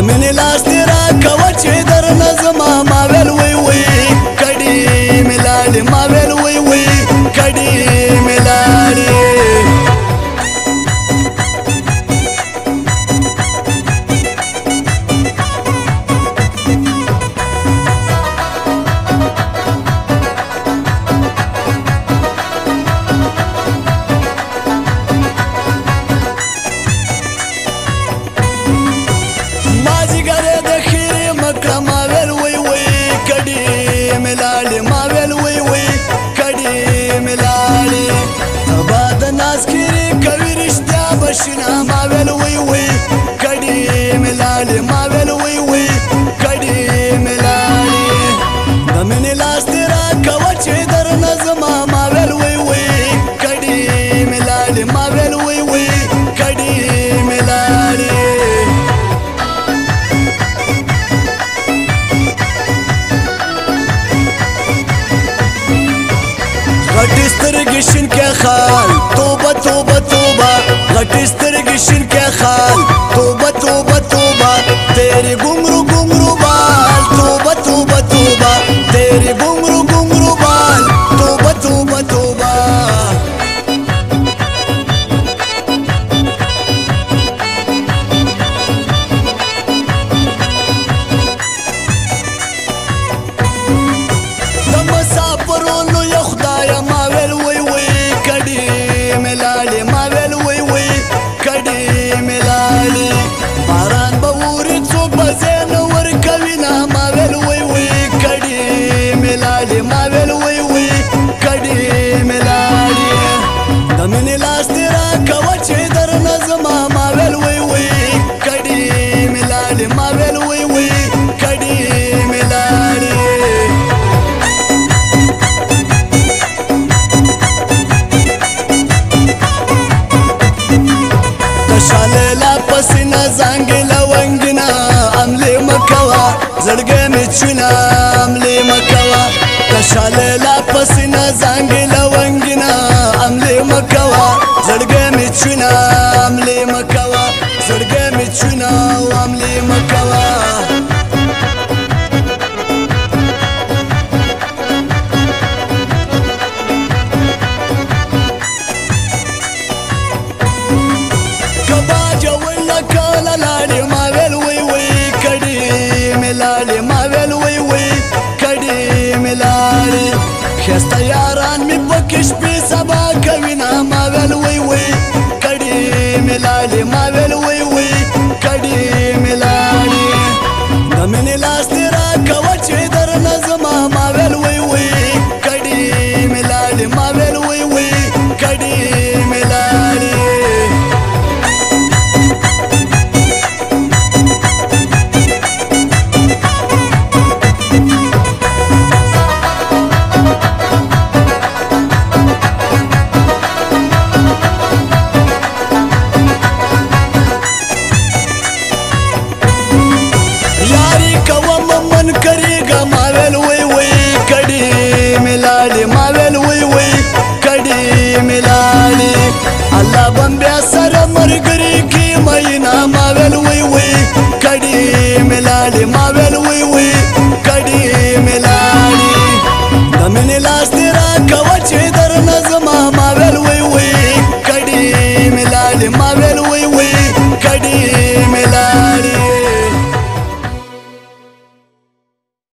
مینې لاس دې راکوه چې درنه زما ما ویل وی وی کډې مې لاړې ما ویل وی وی کډې مې لاړې. بشنا ما ویل وی وی کډې مې لاړې ما ویل وی وی کډې مې لاړې. د مینې لاس دې راکوه چې درنه زما ما ویل وی وی کډې مې لاړې ما ویل وی وی کډې مې لاړې. غټې سترګې شینکې خال توبه توبه توبه غټې سترګې شینکې خال توبه توبه توبه تیرې ګونګرو ګونګرو بال توبه توبه توبه تیرې ګونګرو ګونګرو بال توبه توبه توبه. د مسافرونو یو خدایه ما ویل وی وی کډې مې لاړې ما ویل وی وی کډې مې لاړې. باران به اوري څوک به ځای نه ورکوي نه ما ویل وی وی کډې مې لاړې ما ویل وی وی کډې مې لاړې. د مینې لاس دې راکوه چې درنه زما ما ویل وی وی کډې مې لاړې ما ویل وی وی کډې مې لاړې. شاله پسینه زنګ لونګنا عملې مکوا زړګې مې چونه عملې مکوا. کشاله پسینه زنګ لونګنا عملې مکوا زړګې مې چونه عملې مکوا زړګې مې چونه عملې مکوا. ښایسته یاران مې پکې شپې سبا کوي نه ما ویل وی وی کډې مې لاړې ما ویل وی وی کډې مې لاړې. د مینې لاس دې راکوه چې درنه زما ما ویل وی وی کډې مې لاړې ما ویل وی وی کډې مې لاړې. الله بم بیا سره مرګري کې مینا ما ویل وی وی کډې مې لاړې ما